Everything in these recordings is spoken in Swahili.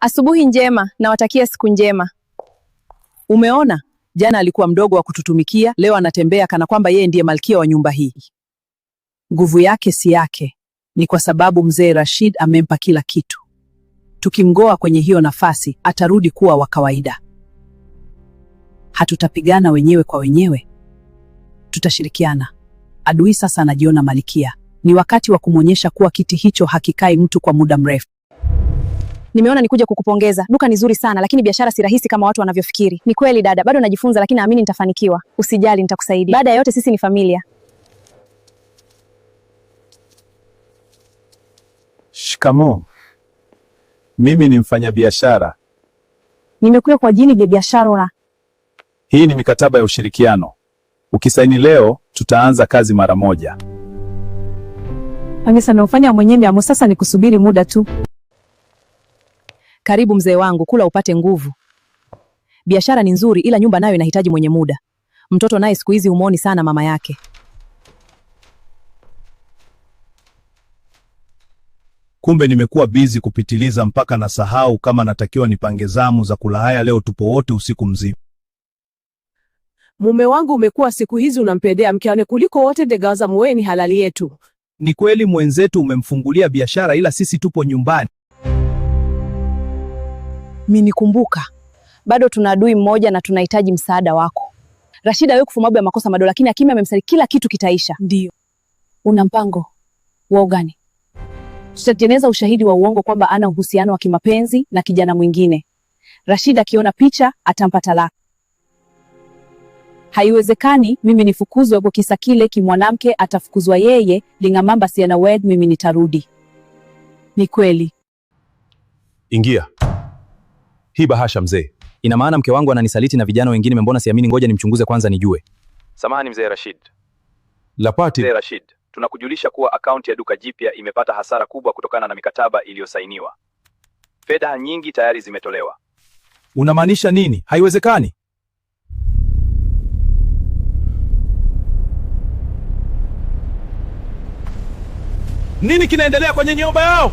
Asubuhi njema, nawatakia siku njema. Umeona, jana alikuwa mdogo wa kututumikia, leo anatembea kana kwamba yeye ndiye malkia wa nyumba hii. Nguvu yake si yake, ni kwa sababu mzee Rashid amempa kila kitu. Tukimgoa kwenye hiyo nafasi, atarudi kuwa wa kawaida. Hatutapigana wenyewe kwa wenyewe, tutashirikiana. Adui sasa anajiona malkia. Ni wakati wa kumwonyesha kuwa kiti hicho hakikai mtu kwa muda mrefu. Nimeona nikuja kukupongeza. Duka ni zuri sana, lakini biashara si rahisi kama watu wanavyofikiri. Ni kweli dada, bado najifunza, lakini naamini nitafanikiwa. Usijali, nitakusaidia. Baada ya yote, sisi ni familia. Shikamoo. Mimi ni mfanyabiashara. Nimekuja kwa ajili ya biashara. Hii ni mikataba ya ushirikiano. Ukisaini leo, tutaanza kazi mara moja. Hamisa naufanya mwenyewe amo, sasa ni kusubiri muda tu. Karibu mzee wangu, kula upate nguvu. Biashara ni nzuri, ila nyumba nayo inahitaji mwenye muda. Mtoto naye siku hizi humuoni sana mama yake. Kumbe nimekuwa bizi kupitiliza mpaka nasahau kama natakiwa nipange zamu za kula. Haya, leo tupo wote usiku mzima. Mume wangu umekuwa siku hizi unampendea mke kuliko wote degaza muwe ni halali yetu. Ni kweli mwenzetu umemfungulia biashara, ila sisi tupo nyumbani. Minikumbuka, Bado tuna adui mmoja na tunahitaji msaada wako. Rashida wewe kufumabu ya makosa madogo, lakini Hakimi amemsali, kila kitu kitaisha. Ndio. Una mpango wa gani? Tutatengeneza ushahidi wa uongo kwamba ana uhusiano wa kimapenzi na kijana mwingine. Rashid akiona picha atampa talaka. Haiwezekani mimi nifukuzwe kwa kisa kile kimwanamke, atafukuzwa yeye. Lingamamba siana wed, mimi nitarudi. Ni kweli. Ingia. Hii bahasha mzee. Ina maana mke wangu ananisaliti na vijana wengine, mbona siamini? Ngoja nimchunguze kwanza nijue. Samahani mzee Rashid. Lapati. Mzee Rashid, tunakujulisha kuwa akaunti ya duka jipya imepata hasara kubwa kutokana na mikataba iliyosainiwa. Fedha nyingi tayari zimetolewa. Unamaanisha nini? Haiwezekani. Nini kinaendelea kwenye nyumba yao?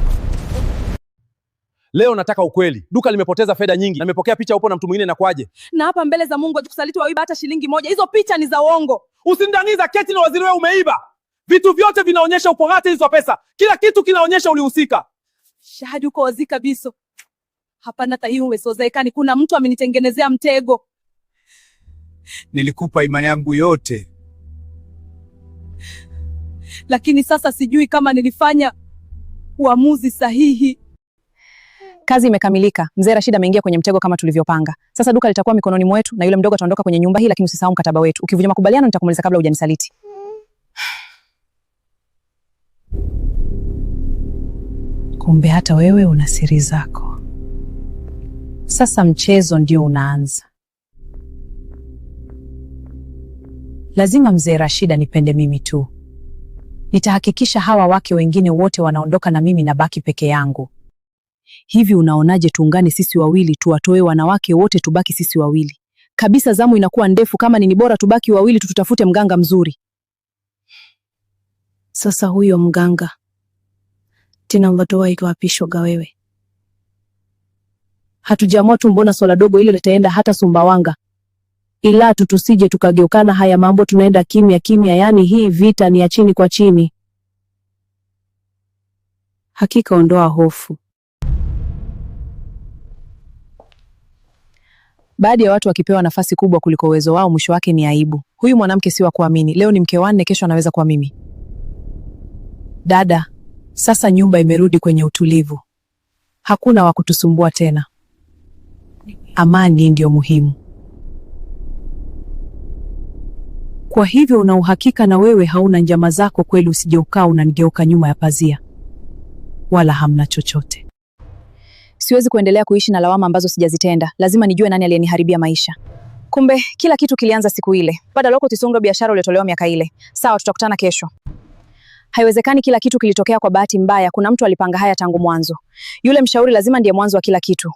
Leo nataka ukweli. Duka limepoteza fedha nyingi. Nimepokea picha upo na mtu mwingine na kwaje? Na hapa mbele za Mungu hatukusaliti waiba hata shilingi moja. Hizo picha ni za uongo. Usinidangiza keti na waziri wewe umeiba. Vitu vyote vinaonyesha uporati hizo pesa. Kila kitu kinaonyesha ulihusika. Shahadi uko wazi kabisa. Hapana tahihi umesozaekani. Kuna mtu amenitengenezea mtego. Nilikupa imani yangu yote. Lakini sasa sijui kama nilifanya uamuzi sahihi. Kazi imekamilika. Mzee Rashid ameingia kwenye mtego kama tulivyopanga. Sasa duka litakuwa mikononi mwetu na yule mdogo ataondoka kwenye nyumba hii, lakini usisahau mkataba wetu. Ukivunja makubaliano nitakumaliza kabla hujanisaliti. Kumbe hata wewe una siri zako. Sasa mchezo ndio unaanza. Lazima mzee Rashid anipende mimi tu. Nitahakikisha hawa wake wengine wote wanaondoka na mimi nabaki peke yangu. Hivi unaonaje tuungane sisi wawili tuwatoe wanawake wote tubaki sisi wawili? Kabisa zamu inakuwa ndefu, kama ni bora tubaki wawili tututafute mganga mzuri. Sasa huyo mganga tena ungatoa ikiwapishoga wewe. Hatujaamua tu, mbona swala dogo hilo litaenda hata Sumbawanga. Ila tu tusije tukageukana haya mambo, tunaenda kimya kimya, yaani hii vita ni ya chini kwa chini. Hakika ondoa hofu. Baadhi ya watu wakipewa nafasi kubwa kuliko uwezo wao, mwisho wake ni aibu. Huyu mwanamke si wa kuamini. Leo ni mke wanne, kesho anaweza kuwa mimi. Dada, sasa nyumba imerudi kwenye utulivu, hakuna wa kutusumbua tena. Amani ndiyo muhimu. Kwa hivyo una uhakika na wewe hauna njama zako kweli, usije ukaa unanigeuka nyuma ya pazia, wala hamna chochote. Siwezi kuendelea kuishi na lawama ambazo sijazitenda. Lazima nijue nani aliyeniharibia maisha. Kumbe kila kitu kilianza siku ile. Baada loko tisungo biashara uliotolewa miaka ile. Sawa, tutakutana kesho. Haiwezekani kila kitu kilitokea kwa bahati mbaya. Kuna mtu alipanga haya tangu mwanzo. Yule mshauri lazima ndiye mwanzo wa kila kitu.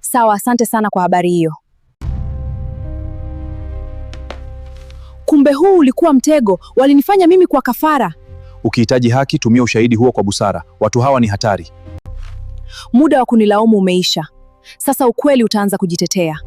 Sawa, asante sana kwa habari hiyo. Kumbe huu ulikuwa mtego, walinifanya mimi kwa kafara. Ukihitaji haki, tumia ushahidi huo kwa busara. Watu hawa ni hatari. Muda wa kunilaumu umeisha. Sasa ukweli utaanza kujitetea.